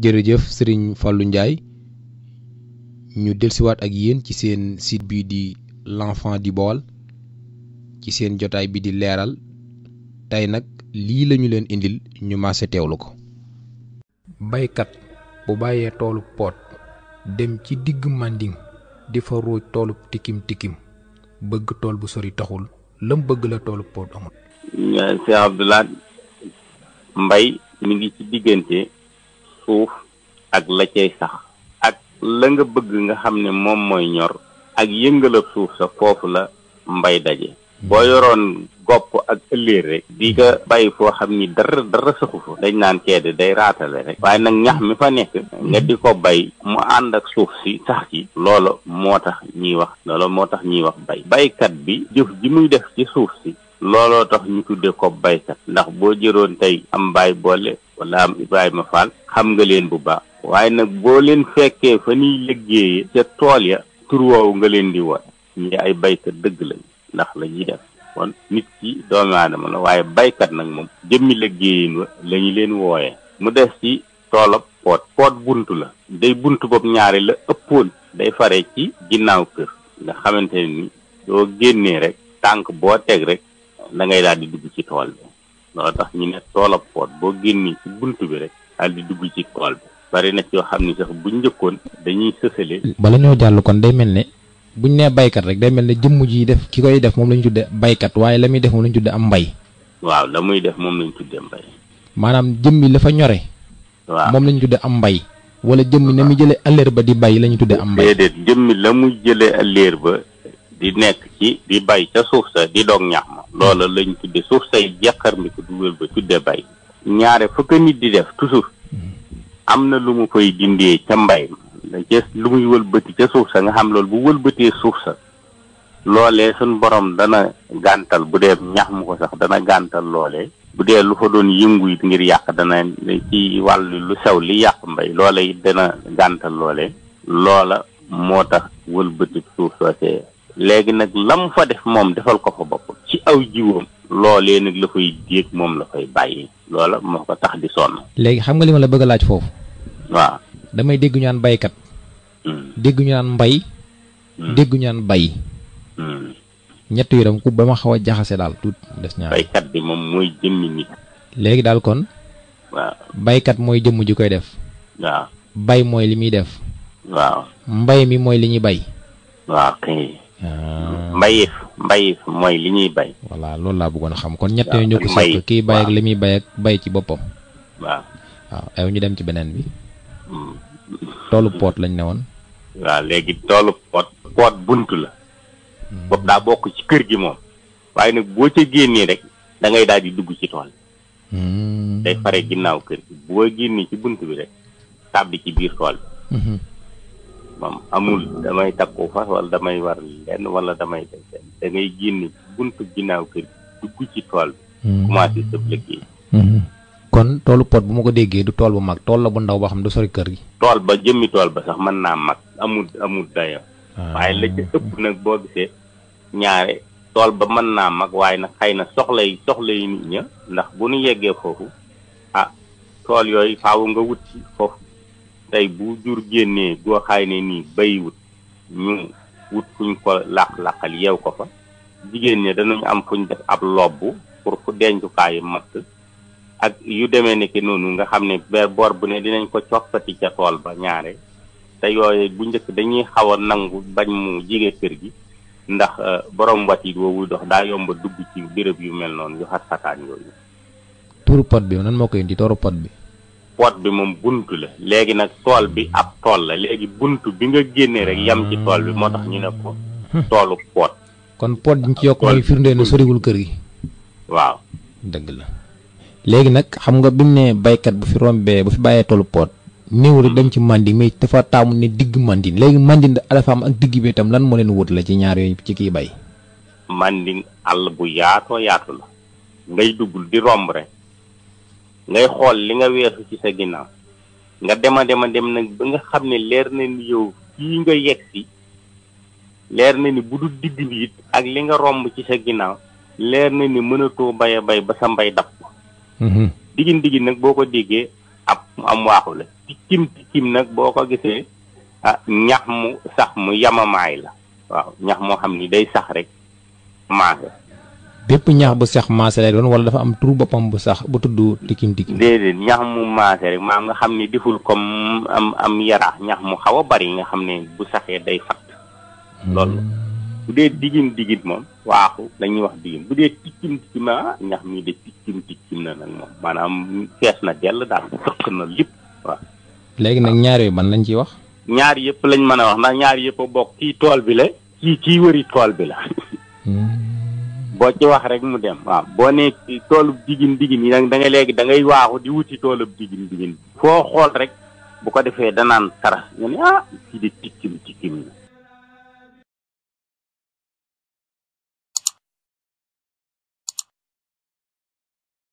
jërëjëf Serigne Fallou Ndiaye ñu dellusiwaat ak yéen ci seen site bi di l'enfant du Baol ci seen jotaay bi di leeral tey nag lii lañu leen indil ñu maase teewlu ko. baykat bu bàyyee toolu poot dem ci digg Manding di fa ruuj toolu tikim tikim bëgg tool bu sori taxul lam bëgg la toolu poot amul. Cheikh Abdoulaye mbay mi ngi ci diggante suuf ak la cay sax ak la nga bëgg nga xam ne moom mooy ñor ak yëngalab suuf sa foofu la mbay daje boo yoroon gopp ak ëlléer rek di nga bàyyi foo xam ni dara saxu fa dañ naan ceede day raatale rek waaye nag ñax mi fa nekk nga di ko bay mu ànd ak suuf si sax ci loolu moo tax ñuy wax bay baykat bi jëf ji muy def ci suuf si looloo tax ñu tudde ko baykat ndax boo jëroon tey am Baay Boole wala am Ibrahima Fall xam nga leen bu baax waaye nag boo leen fekkee fa ñuy liggéeyee ca tool ya tur woowu nga leen di woon ñi ay baykat dëgg lañ ndax la ñuy def kon nit ki doomu aadama la waaye baykat nag moom jëmmi liggéeyin wa la ñu leen wooyee mu des ci toolab poot buntu la day buntu boobu ñaari la ëppoon day fare ci ginnaaw kër nga xamante ne ni doo génnee rek tànk boo teg rek da ngay daal di dugg ci tool bi loolu tax ñu ne toolab poot boo génnee ci buntu bi rek daal di dugg ci tool bi bari na yoo xam ni sax bu njëkkoon dañuy sësale. bala ñoo jàll kon day mel ne buñ nee baykat rek day mel ne jëmm ji def ki koy def moom la ñu tudde baykat waaye la muy def moom la ñu tudde am mbay. waaw la muy def moom la ñu tudde mbay. maanaam jëmmi la fa ñore. waaw moom la ñu tudde am mbay. wala jëmmi na muy jëlee ëllëer ba di bay la ñu tudde am mbay. déedéet jëmmi la muy jëlee ëllëer ba di nekk ci di bay ca suuf sa di doog ñax ma loola lañ tudde suuf say jeqar mi ko dugal ba tudde bay. ñaare fa ko nit di def toujours am na lu mu koy dindee ca mbay ma ca lu muy wëlbati ca suuf sa nga xam loolu bu wëlbatee suuf sa loolee suñ borom dana gàntal bu dee ñax mu ko sax dana gàntal loolee bu dee lu fa doon yëngu it ngir yàq dana ci wàllu lu sew li yàq mbay loola it dana gàntal loolee loola moo tax wëlbati suuf soosee léegi nag la mu fa def moom defal ko fa bopp ci aw jiwam loolee nag la fay déeg moom la fay bàyyi loola moo ko tax di sonn. léegi xam nga li ma la bëgg a laaj foofu. waaw damay dégg ñu naan baykat. dégg ñu naan mbay. dégg ñu naan bay. ñett yi tam ku ba ma xaw a jaxase daal tuut des ñaar. baykat bi moom mooy jëmmi nit. léegi daal kon. waaw baykat mooy jëmm ji koy def. waaw bay mooy li muy def. waaw mbay mi mooy li ñuy bay. waaw kay. mbayif mooy li ñuy bay. voilà loolu laa bëggoon a xam kon ñett yooyu ñoo ko sëkk kii bay ak li muy bay ak bay ci boppam. waaw ay ñu dem ci beneen bi. toolu poot lañ ne woon. waaw léegi toolu poot buntu la. boobu daa bokk ci kër gi moom. waaye nag boo ca génnee rek da ngay daal di dugg ci tool. day fare ginnaaw kër gi boo génnee ci buntu bi rek tàbbi ci biir tool bi. moom amul damay takku fas wala damay war lenn wala damay def da ngay génne buntu ginnaaw kër dugg ci tool bi. commencé sëb liggéey. kon toolu pot bu ma ko déggee du tool bu mag tool la bu ndaw boo xam du sori kër gi. tool ba jëmmi tool ba sax mën naa mag amul dayo waaye la ca ëpp nag boo gisee ñaare tool ba mën naa mag waaye nag xëy na soxla yi nit ña ndax bu ñu yeggee foofu tool yooyu faaw nga wut ci foofu. tey bu jur génnee goo xaay ne nii bayiwut ñu wut fuñ ko làq-làqal yeew ko fa jigéen ñi danañu am fuñ def ab lobb pour fu dencukaayu matt ak yu demee ne ki noonu nga xam ne boor bu ne dinañ ko coppati ca tool ba ñaare te yooyu bu njëkk dañuy xaw a nangu bañ mu jige kër gi ndax borom watit woowu dox daa yomba dugg ci béréb yu mel noonu yu xat-xataan yooyu. turu pot bi nan moo koy indi tooru pot bi. pot bi moom buntu la léegi nag tool bi ab tool la léegi buntu bi nga génnee rek yam ci tool bi moo tax ñu ne ko toolu pot. kon pot diñ ci yokk mooy firndee ne soriwul kër gi. waaw dëgg la léegi nag xam nga bi mu ne baykat bu fi rombee bu fi bàyyee toolu pot néew rek dem ci Manding mais dafa taamu ne digg Manding léegi Manding dafa am ak digg bi itam lan moo leen wut la ci ñaar yooyu ci kii bay. Manding àll bu yaatoo yaatu la ngay duggul di romb rek. ngay xool li nga weesu ci sa ginnaaw nga dem nag ba nga xam ne leer na ni yow fii nga yegg si leer na ni bu dul digg bi it ak li nga romb ci sa ginnaaw leer na ni mënatoo bay ba sa mbay dab ko. digin nag boo ko déggee am waaxu la tikkim nag boo ko gisee ñax mu sax mu yamamaay la waaw ñax moo xam ni day sax rek maase. bépp ñax bu sax maase lay doon wala dafa am tur boppam bu sax bu tudd tikkim. déedéet ñax mu maase rek maam nga xam ni deful comme am yaraax ñax mu xaw a bari nga xam ne bu saxee day fatt loolu bu dee digin moom waaxu dañuy wax digin bu dee tikkim ñax mi de tikkim na nag moom maanaam fees na dell daal sëq na lépp waaw. léegi nag ñaar yooyu ban lañ ciy wax. ñaar yëpp lañ mën a wax ndax ñaar yëpp a bokk kii tool bi la kii wëri tool bi la. boo ci wax rek mu dem waaw boo nee toolub digin yi nag da ngay léegi da ngay waaxu di wuti toolub digin foo xool rek bu ko defee danaan taras nga ne kii de tikkim la